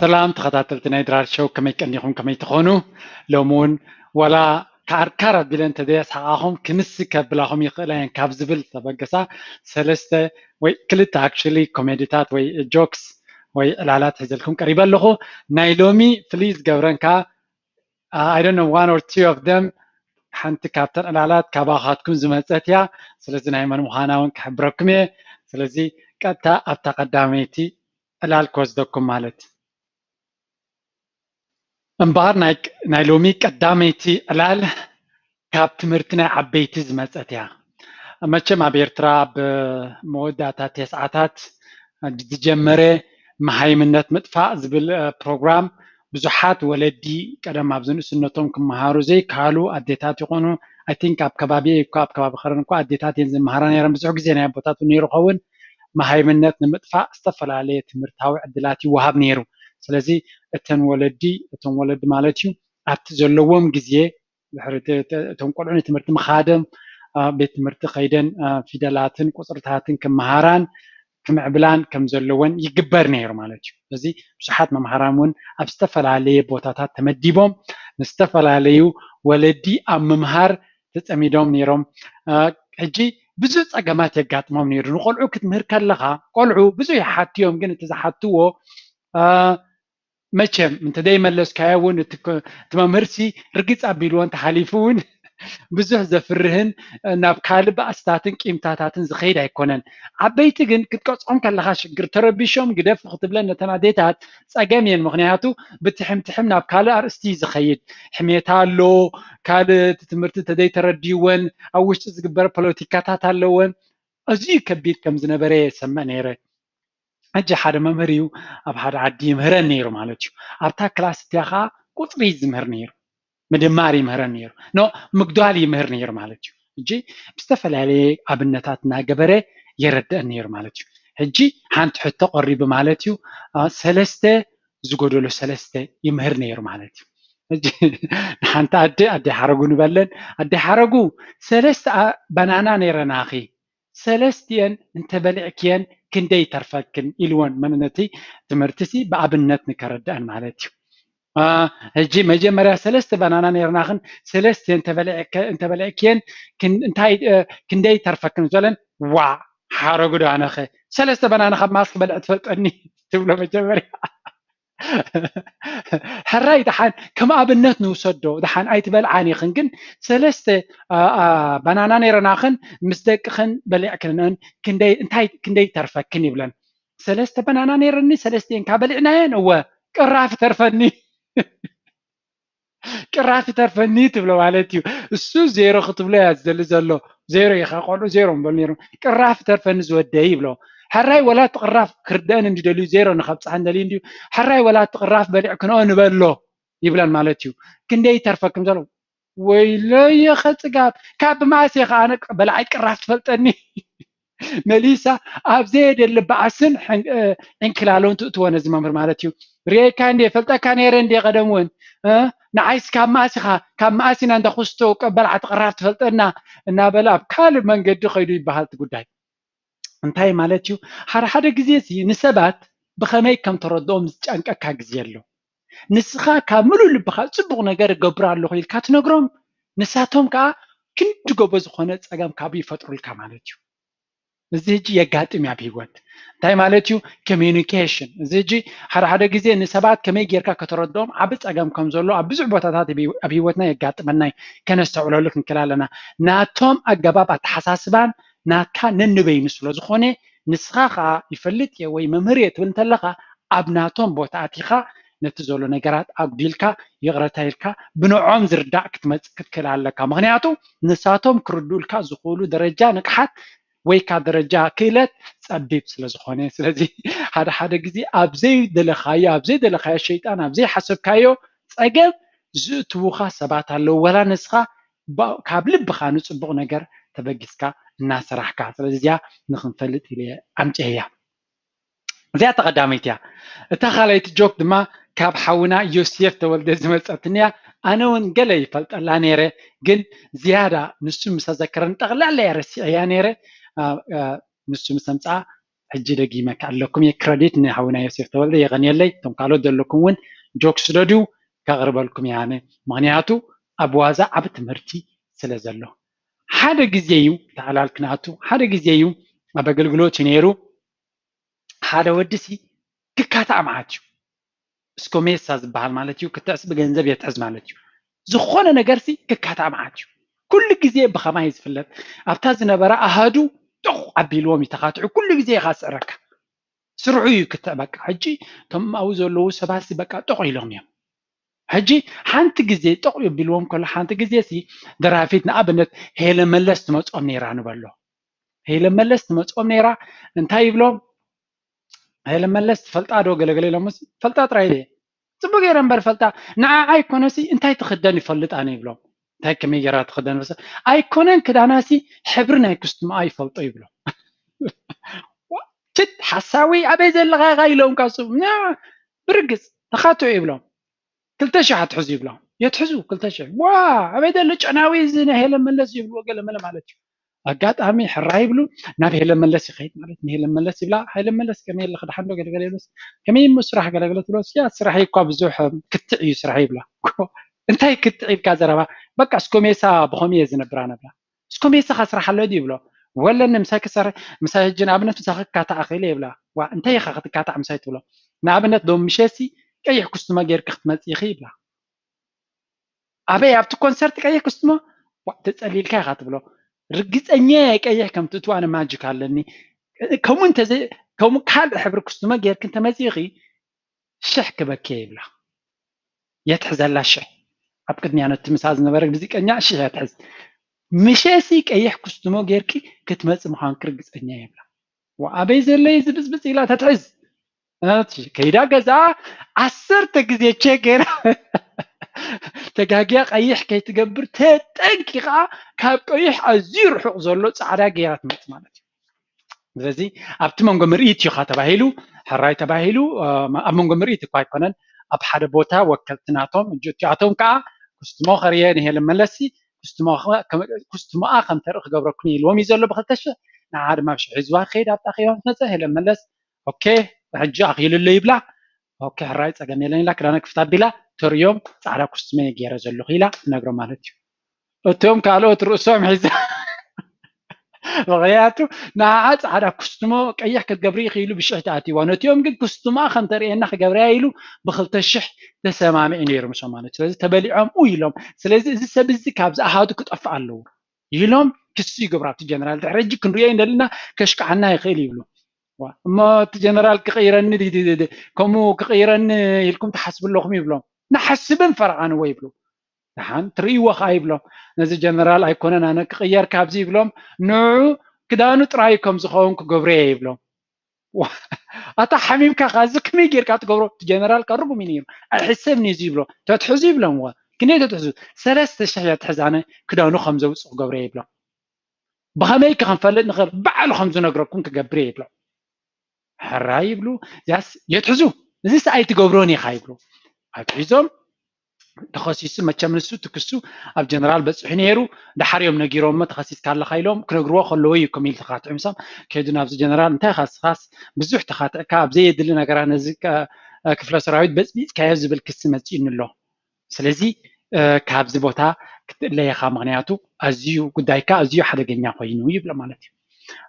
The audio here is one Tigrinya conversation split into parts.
ሰላም ተኸታተልቲ ናይ ድራር ሾው፣ ከመይ ቀኒኹም፣ ከመይ ትኾኑ? ሎሚ እውን ዋላ ካርካር ኣቢለ እንተዘየስሓቓኹም ክንስ ከብላኹም ይኽእላ እየን ካብ ዝብል ዝተበገሳ ሰለስተ ወይ ክልተ actually ኮሜዲታት ወይ ጆክስ ወይ ዕላላት ሒዘልኩም ቀሪበ ኣለኹ። ናይ ሎሚ ፍልይ ዝገብረን ከኣ I don't know, one or two of them ሓንቲ ካብተን ዕላላት ካባኻትኩም ዝመጸት እያ። ስለዚ ናይ መን ምዃና እውን ክሕብረኩም እየ። ስለዚ ቀጥታ ኣብታ ቀዳመይቲ ዕላል ክወስደኩም ማለት። እምበኣር ናይ ሎሚ ቀዳመይቲ ዕላል ካብ ትምህርቲ ናይ ዓበይቲ ዝመጸት እያ። መቸም ኣብ ኤርትራ ኣብ መወዳእታ ተስዓታት ዝጀመረ መሃይምነት ምጥፋእ ዝብል ፕሮግራም ብዙሓት ወለዲ ቀደም ኣብዚ ንእስነቶም ክመሃሩ ዘይከኣሉ ኣዴታት ይኾኑ። I think ኣብ ከባቢ እኳ ኣብ ከባቢ ከረን እኳ ኣዴታት እየን ዝመሃራ ነይረን። ብዙሕ ግዜ ናይ ኣቦታት እውን ነይሩ ኸውን። መሃይምነት ንምጥፋእ ዝተፈላለየ ትምህርታዊ ዕድላት ይወሃብ ነይሩ። ስለዚ እተን ወለዲ እቶም ወለዲ ማለት እዩ ኣብቲ ዘለዎም ግዜ ድሕሪ እቶም ቆልዑ ንትምህርቲ ምኻደም ቤት ትምህርቲ ከይደን ፊደላትን ቁፅርታትን ክመሃራን ክምዕብላን ከም ዘለወን ይግበር ነይሩ ማለት እዩ። እዚ ብዙሓት መምሃራን እውን ኣብ ዝተፈላለየ ቦታታት ተመዲቦም ንዝተፈላለዩ ወለዲ ኣብ ምምሃር ተፀሚዶም ነይሮም። ሕጂ ብዙሕ ፀገማት የጋጥሞም ነይሩ። ንቆልዑ ክትምህር ከለኻ ቆልዑ ብዙሕ ይሓትዮም፣ ግን እቲ ዝሓትዎ መቸም እንተዘይመለስካዮ እውን እቲ መምህርሲ ርግፅ ኣቢልዎ እንተሓሊፉ እውን ብዙሕ ዘፍርህን ናብ ካልእ ባእስታትን ቂምታታትን ዝኸይድ ኣይኮነን። ዓበይቲ ግን ክትቀፅዖም ከለካ ሽግር ተረቢሾም ግደፍ ክትብለን ነተን ኣዴታት ፀገም እየን። ምክንያቱ ብትሕም ትሕም ናብ ካልእ ኣርእስቲ እዩ ዝኸይድ። ሕሜታ ኣሎ፣ ካልእ እቲ ትምህርቲ እንተዘይተረድይወን ኣብ ውሽጢ ዝግበር ፖለቲካታት ኣለወን። ኣዝዩ ከቢድ ከም ዝነበረ እየ ዝሰምዕ ነይረ። ሕጂ ሓደ መምህር እዩ ኣብ ሓደ ዓዲ ይምህረን ነይሩ ማለት እዩ። ኣብታ ክላስ እቲኣ ከዓ ቁፅሪ እዩ ዝምህር ነይሩ፣ ምድማር ይምህረን ነይሩ፣ ኖ ምጉዳል ይምህር ነይሩ ማለት እዩ። ሕጂ ብዝተፈላለየ ኣብነታት እናገበረ የረድአን ነይሩ ማለት እዩ። ሕጂ ሓንቲ ሕቶ ቀሪቡ ማለት እዩ፣ ሰለስተ ዝጎደሎ ሰለስተ ይምህር ነይሩ ማለት እዩ። ሕጂ ንሓንቲ ኣደ ኣደ ሓረጉ ንበለን፣ ኣደ ሓረጉ ሰለስተ ባናና ነይረናኺ ሰለስቲኤን እንተበሊዕክየን ክንደይ ይተርፈክን ኢልወን። መን ነቲ ትምህርቲሲ ብኣብነት ንከረድአን ማለት እዩ። ሕጂ መጀመርያ ሰለስተ ባናና ነይርናኽን ሰለስቲኤን እንተበሊዕክየን እንታይ ክንደይ ይተርፈክን ዘለን ዋ ሓረጉ ዶ ኣነኸ ሰለስተ ባናና ካብ ማስ ክበልዕ ትፈልጠኒ ትብሎ መጀመርያ። ሕራይ ደሓን ከም ኣብነት ንውሰዶ፣ ደሓን ኣይትበልዓን ኢኽን፣ ግን ሰለስተ ባናና ነይረናኽን ምስ ደቅኽን በሊዕክንእን እንታይ ክንደይ ይተርፈክን ይብለን። ሰለስተ ባናና ነይረኒ ሰለስቲኤን ካብ በሊዕናየን እወ ቅራፍ ተርፈኒ። ቅራፍ ተርፈኒ ትብሎ ማለት እዩ። እሱ ዜሮ ክትብሎ እያ ዝደሊ ዘሎ። ዜሮ ኢኻ ቆልዑ ዜሮ ምበሉ ነይሮም። ቅራፍ ተርፈኒ ዝወደይ ይብሎ። ሕራይ ወላ እቲ ቅራፍ ክርደአን እንዲደልዩ ዜሮ ንኸብፅሐን ደልዩ እንዲዩ። ሕራይ ወላ እቲ ቅራፍ በሊዕ ክንኦ ንበሎ ይብለን ማለት እዩ። ክንደይ ይተርፈክም ዘሎ ወይለየ ኸፅጋብ ካብ ብማእስ ኢኻ ኣነ በላዓይ ቅራፍ ትፈልጠኒ። መሊሳ ኣብ ዘየደሊ ባእስን ዕንክላሎን ትእትዎ ነዚ መምህር ማለት እዩ። ርኤካ እንዲ ፈልጠካ ነይረ እንዲ ቀደም እውን ንዓይስ ካብ ማእስ ኢኻ ካብ ማእስ ኢና እንዳ ኩስቶ ቀበል ዓቲ ቅራፍ ትፈልጠና እናበለ ኣብ ካልእ መንገዲ ከይዱ ይበሃል እቲ ጉዳይ። እንታይ ማለት እዩ? ሓደ ሓደ ግዜ ንሰባት ብኸመይ ከም ተረድኦም ዝጨንቀካ ግዜ ኣሎ። ንስኻ ካብ ምሉእ ልብኻ ፅቡቕ ነገር እገብር ኣለኹ ኢልካ ትነግሮም፣ ንሳቶም ከዓ ክንዲ ጎቦ ዝኾነ ፀገም ካብኡ ይፈጥሩልካ ማለት እዩ። እዚ ሕጂ የጋጥም እዩ ኣብ ህይወት። እንታይ ማለት እዩ? ኮሚዩኒኬሽን። እዚ ሕጂ ሓደ ሓደ ግዜ ንሰባት ከመይ ጌርካ ከተረድኦም ዓቢ ጸገም ከም ዘሎ ኣብ ብዙሕ ቦታታት ኣብ ህይወትና የጋጥመና እዩ። ከነስተውዕለሉ ክንክእል ኣለና። ናቶም ኣገባብ ኣተሓሳስባን ናትካ ነንበይኑ ስለ ዝኾነ ንስኻ ኸኣ ይፈልጥ እየ ወይ መምህር እየ ትብል እንተለኻ ኣብ ናቶም ቦታ ኣቲኻ ነቲ ዘሎ ነገራት ኣጉዲልካ ይቕረታ ኢልካ ብንዖም ዝርዳእ ክትመጽእ ክትክእል ኣለካ። ምኽንያቱ ንሳቶም ክርድኡልካ ዝኽእሉ ደረጃ ንቕሓት ወይ ካብ ደረጃ ክእለት ጸቢብ ስለ ዝኾነ። ስለዚ ሓደ ሓደ ግዜ ኣብ ዘይደለኻዮ ኣብ ዘይደለኻዮ ሸይጣን ኣብ ዘይሓሰብካዮ ጸገም ዝእትዉኻ ሰባት ኣለዉ። ወላ ንስኻ ካብ ልብኻ ንጽቡቕ ነገር ተበጊስካ እናሰራሕካ። ስለዚ እዚኣ ንኽንፈልጥ ኢለ ኣምጽኤያ። እዚኣ ተቐዳመይቲ እያ። እታ ካልኣይቲ ጆክ ድማ ካብ ሓውና ዮሴፍ ተወልደ ዝመጸትኒ እያ። ኣነ እውን ገለ ይፈልጠላ ነይረ፣ ግን ዝያዳ ንሱ ምስ ኣዘከረኒ ጠቕላላ እያ ረሲዐያ ነይረ። ንሱ ምስ ኣምጽኣ ሕጂ ደጊመ ክኣለኩም እየ። ክረዲት ንሃውና ዮሴፍ ተወልደ የቐንየለይ። እቶም ካልኦት ዘለኩም እውን ጆክ ስደድዩ ከቕርበልኩም እየ ኣነ። ምኽንያቱ ኣብ ዋዛ ዓቢ ትምህርቲ ስለ ዘሎ። ሓደ ግዜ እዩ ተዓላል ክነኣቱ፣ ሓደ ግዜ እዩ ኣብ ኣገልግሎት እዩ ነይሩ። ሓደ ወዲ ሲ ክካታዕ መዓት እዩ። እስኮሜሳ ዝበሃል ማለት እዩ፣ ክትዕስ ብገንዘብ የትሕዝ ማለት እዩ። ዝኾነ ነገር ሲ ክካታዕ መዓት እዩ። ኩሉ ግዜ ብኸማይ ዝፍለጥ ኣብታ ዝነበረ ኣሃዱ ጥቕ ኣቢልዎም እዩ ተኻትዑ። ኩሉ ግዜ ኢኻ ስዕረካ ስርሑ እዩ ክትዕ በቃ። ሕጂ እቶም ኣብኡ ዘለዉ ሰባት ሲ በቃ ጥቕ ኢሎም እዮም። ሕጂ ሓንቲ ግዜ ጥቕ ቢልዎም ከሎ ሓንቲ ግዜ ሲ ደራፊት ንኣብነት ሄለ መለስ ትመጾም ነይራ ንበሎ። ሄለ መለስ ትመጾም ነይራ እንታይ ይብሎም? ሄለ መለስ ትፈልጣ ዶ ገለገለ ኢሎም ሲ ፈልጣ ጥራይ እየ ጽቡቅ ገይረ እምበር ፈልጣ ንዓ ኣይኮነሲ እንታይ ትኽደን ይፈልጥ ኣነ ይብሎም። እንታይ ከመይ ገይራ ትኽደን መሰ ኣይኮነን ክዳናሲ ሕብሪ ናይ ኩስትምኣ ይፈልጦ ይብሎም። ችት ሓሳዊ ኣበይ ዘለኻ ኢኻ ኢሎም ካሱ ብርግጽ ተኻትዑ ይብሎም። ክልተ ሺሕ ኣትሕዙ ይብሎም። የትሕዙ ክልተ ሺሕ ዋ ኣበይ ዘሎ ጨናዊ እዚ ናይ ሄለ መለስ ይብልዎ ገለ መለ ማለት እዩ። ኣጋጣሚ ሕራይ ይብሉ ናብ ሄለ መለስ ይኸይድ ማለት ንሄለ መለስ ይብላ ሄለ መለስ ከመይ ኣለኺ ደሓን ዶ ገለገለ ይብሎስ ከመይ እሞ ስራሕ ገለገለ ትብሎ ያ ስራሕ እኳ ብዙሕ ክትዕ እዩ ስራሕ ይብላ። እንታይ ክትዕ ኢልካ ዘረባ በቃ እስኮሜሳ ብኸምኡ እየ ዝነብራ ነብላ። እስኮሜሳኻ ስራሕ ኣሎ ድዩ ይብሎ። ወለኒ ምሳይ ክሰርሕ ምሳይ ሕጂ ንኣብነት ምሳኺ ክካታዕ እኽእል እየ ይብላ። ዋ እንታይ ኢኻ ክትካታዕ ምሳይ ትብሎ። ንኣብነት ዶ ምሸሲ ቀይሕ ኩስትሞ ጌርኪ ክትመጽእ ኢኺ ይብላ። ኣበይ ኣብቲ ኮንሰርት ቀይሕ ክስትሞ ተጸሊልካ ኢኻ ትብሎ። ርግጸኛ እየ ቀይሕ ከም ትእትው ኣነ ማጅክ ኣለኒ። ከምኡ እንተዘይ ከምኡ ካልእ ሕብሪ ክስትሞ ጌርኪ እንተመጺእኺ ሽሕ ክበኪ እየ ይብላ። የትሕዘላ ሽሕ ኣብ ቅድሚያ ነቲ ምሳ ዝነበረ ሙዚቀኛ ሽሕ የትሕዝ። ምሸሲ ቀይሕ ክስትሞ ጌርኪ ክትመጺ ምዃንኪ ርግጸኛ እየ ይብላ። ኣበይ ዘሎ እዩ ዝብጽብጽ ኢላ ተትሕዝ። ከይዳ ገዛ ዓሰርተ ግዜ ቸክ ገይራ ተጋግያ ቀይሕ ከይትገብር ተጠንቂቓ ካብ ቀይሕ ኣዝዩ ርሑቕ ዘሎ ጻዕዳ ገይራ ትመጽእ ማለት እዩ። ስለዚ ኣብቲ መንጎ ምርኢት እዩ ኻ ተባሂሉ ሕራይ ተባሂሉ ኣብ መንጎ ምርኢት እኳ ኣይኮነን ኣብ ሓደ ቦታ ወከልቲ ናቶም እቲኣቶም ከዓ ኩስትሞ ከርየ ንሄለን መለሲ ኩስትሞኣ ከም ተርኢ ክገብረኩም ኢልዎም እዩ ዘሎ ብክልተ ሽሕ ንዓ ድማ ብሽሕ ሒዝዋ ክኸይድ ኣብታ ከይባ ምስ መፀ ሄለን መለስ ኦኬ ሕጂ ኣኺሉሎ ይብላ ኦኬ ሕራይ ፀገም የለን ኢላ ክዳና ክፍት ኣቢላ ተርእዮም ፃዕዳ ኩስትመ ገይረ ዘለኹ ኢላ ትነግሮም ማለት እዩ እቶም ካልኦት ርእሶም ሒዛ ምኽንያቱ ንዓ ፃዕዳ ኩስትሞ ቀይሕ ክትገብሪ ኢኺ ኢሉ ብሽሕ ተኣትይዋ ነቲኦም ግን ኩስትሞኣ ከም ተርእየና ክገብርያ ኢሉ ብክልተ ሽሕ ተሰማሚዑ ነይሩ ምሶም ማለት ስለዚ ተበሊዖም ኡ ኢሎም ስለዚ እዚ ሰብ እዚ ካብዚ ኣሃዱ ክጠፍእ ኣለዎ ኢሎም ክሲ ይገብሩ ኣብቲ ጀነራል ድሕሪ ሕጂ ክንሪኦ እንደለና ከሽክዓና ይኽእል ይብሉ እሞ እቲ ጀነራል ክቕይረኒ ከምኡ ክቕይረኒ ኢልኩም ትሓስቡ ኣለኹም ይብሎም ንሓስብን ፈርቓንዎ ይብሉ ደሓን ትርእይዎ ከዓ ይብሎም ነዚ ጀነራል ኣይኮነን ኣነ ክቕየር ካብዚ ይብሎም ንዑ ክዳኑ ጥራይ ከም ዝኸውን ክገብሮ እየ ይብሎም ኣታ ሓሚምካ ካዚ ከመይ ጌርካ ትገብሮ ጀነራል ቀርቡ ሚኒ ኣይሕሰብን እዩ ይብሎ ተትሕዙ ይብሎም ክንደይ ተትሕዙ ሰለስተ ሽሕ እያ ትሕዝ ኣነ ክዳኑ ከም ዘውፅእ ክገብሮ እየ ይብሎም ብኸመይ ከ ክንፈልጥ ንኽእል ባዕሉ ከም ዝነግረኩም ክገብር እየ ይብሎም ሕራይ ይብሉ ያስ የትሕዙ እዚ ሰኣይ ትገብሮን ኢኻ ይብሉ ኣትሒዞም ተኸሲሱ መቸም ንሱ ትክሱ ኣብ ጀነራል በፂሑ ነይሩ ዳሓር እዮም ነጊሮሞ ተኸሲስካ ኣለኻ ኢሎም ክነግርዎ ከለዎ እዩ ከም ኢሉ ተኻትዑ ምሳም ከይዱ ናብዚ ጀነራል እንታይ ኻስኻስ ብዙሕ ተኻትዕካ ኣብ ዘየድሊ ነገራት ነዚ ክፍለ ሰራዊት በፅቢፅካዮ ዝብል ክሲ መፂኡኒ ኣሎ ስለዚ ካብዚ ቦታ ክትእለየኻ ምክንያቱ ኣዝዩ ጉዳይካ ኣዝዩ ሓደገኛ ኮይኑ ይብሎ ማለት እዩ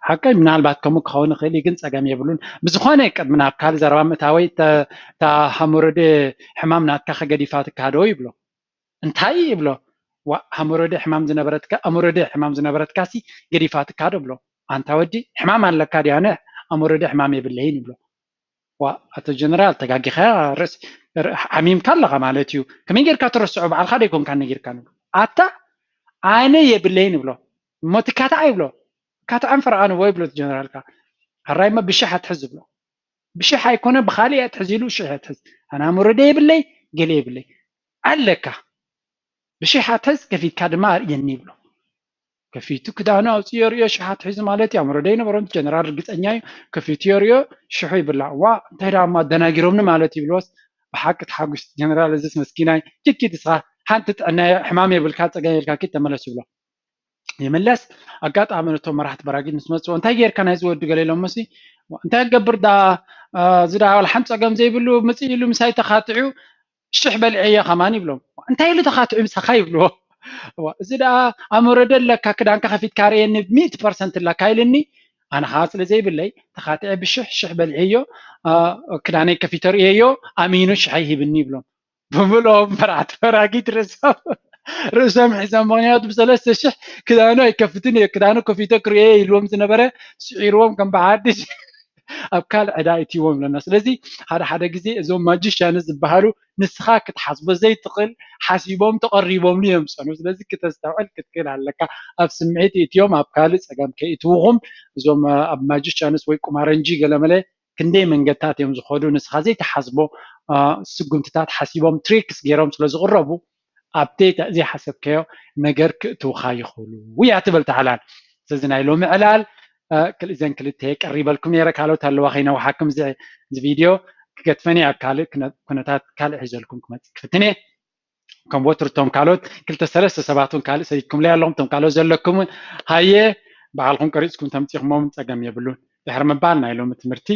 ሓቀይ ምናልባት ከምኡ ክኸውን ይኽእል ግን ጸገም የብሉን ብዝኾነ ቅድሚ ናብ ካልእ ዘረባ ምእታወይ እታ ሃሞሮዴ ሕማም ናትካ ከገዲፋትካ ዶ ይብሎ እንታይ ይብሎ ሃሞሮዴ ሕማም ዝነበረትካ ኣሞሮዴ ሕማም ዝነበረትካ ሲ ገዲፋትካ ዶ ብሎ ኣንታ ወዲ ሕማም ኣለካ ድያነ ኣሞሮዴ ሕማም የብለይን ይብሎ ዋ ኣቶ ጀነራል ተጋጊኻ ርእስ ዓሚምካ ኣለኻ ማለት እዩ ከመይ ጌርካ ትረስዖ በዓልካ ደይኮንካ ነጊርካ ንብሎ ኣታ ኣነ የብለይን ይብሎ እሞ ትካታዕ ይብሎ ካትዓን ፈርቓን እዎ ይብሎ ጀነራልካ ሕራይ እሞ ብሽሕ ኣትሕዝ ይብሎ ብሽሕ ኣይኮነ ብኻሊእ ኣትሕዝ ኢሉ ሽሕ ኣትሕዝ ኣነ ኣምሮ ደየብለይ ገለ የብለይ ኣለካ ብሽሕ ኣትሕዝ ከፊትካ ድማ ኣርእየኒ ይብሎ ከፊቱ ክዳኑ ኣውፅኡ የርእዮ ሽሓት ሒዙ ማለት እዩ ኣምሮ ደይነበሮም ጀነራል ርግፀኛ እዩ ከፊቱ የርእዮ ሽሑ ይብላዕ ዋ እንታይ ዳ እሞ ኣደናጊሮምኒ ማለት ይብልዎስ ብሓቂ ተሓጒስ ጀነራል እዝስ መስኪናይ ኪኪድ እስኻ ሓንቲ ጥዕና ሕማም የብልካ ፀገም የብልካ ኪድ ተመለስ ይብሎ ይምለስ ኣጋጣሚ ነቶም መራሕቲ በራጊድ ምስ መፅዎ እንታይ ጌርካ ናይዚ ወዲ ገለ ኢሎሞ ሲ እንታይ ክገብር ደኣ? እዚ ደኣ ዋላ ሓንቲ ፀገም ዘይብሉ ምፅእ ኢሉ ምሳይ ተኻትዑ ሽሕ በልዐዮ ከማን ይብሎም። እንታይ ኢሉ ተኻትዑ ምሳኻ ይብልዎ። እዚ ደኣ ኣምሮ ዶ ኣለካ ክዳንካ ከፊትካ ርእየኒ ሚእቲ ፐርሰንት ኣለካ ኢልኒ። ኣነ ከዓ ስለ ዘይብለይ ተኻትዐ ብሽሕ ሽሕ በልዐዮ። ክዳነይ ከፊተ ርእየዮ ኣሚኑ ሽሐይ ሂብኒ ይብሎም። ብምልኦም መርዓት ፈራጊት ርእሶም ርእሶም ሒዞም ምክንያቱ ብሰለስተ ሽሕ ክዳኑ ኣይከፍትን እየ ክዳኑ ከፊተ ክርእየ ኢልዎም ዝነበረ ስዒርዎም ከም ብሓድሽ ኣብ ካልእ ዕዳ እትዎም ኣለና። ስለዚ ሓደ ሓደ ግዜ እዞም ማጂሻንስ ዝበሃሉ ንስኻ ክትሓስቦ ዘይትኽእል ሓሲቦም ተቐሪቦምሉ እዮም ዝፀንሑ። ስለዚ ክተስተውዕል ክትክእል ኣለካ። ኣብ ስምዒት እትዮም ኣብ ካልእ ፀገም ከይእትውኹም እዞም ኣብ ማጂሻንስ ወይ ቁማረንጂ ገለመለ ክንደይ መንገድታት እዮም ዝኸዱ ንስኻ ዘይትሓስቦ ስጉምትታት ሓሲቦም ትሪክስ ገይሮም ስለ ዝቕረቡ ኣብቲ ዘይሓሰብከዮ ነገር ክእትውኻ ይኽእሉ እያ ትብል ታዕላል። ስለዚ ናይ ሎሚ ዕላል ክልእዘን ክልተ ቀሪበልኩም ነረ ካልኦት ኣለዋ ከይነውሓኩም እዚ ቪድዮ ክገትፈኒ ኣብ ካልእ ኩነታት ካልእ ሒዘልኩም ክመፅእ ክፍትን እየ። ከም ወትሩ እቶም ካልኦት ክልተ ሰለስተ ሰባት እውን ካልእ ሰዲድኩምለይ ኣለኹም እቶም ካልኦት ዘለኩም እውን ሃየ ባዕልኩም ቀሪፅኩም ተምፂኹሞም ፀገም የብሉን። ድሕሪ ምባል ናይ ሎሚ ትምህርቲ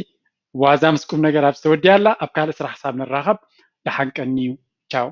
ዋዛ ምስ ቁም ነገር ኣብ ዝተወዲያ ኣላ። ኣብ ካልእ ስራሕ ክሳብ ንራኸብ ደሓን ቀንዩ። ቻው።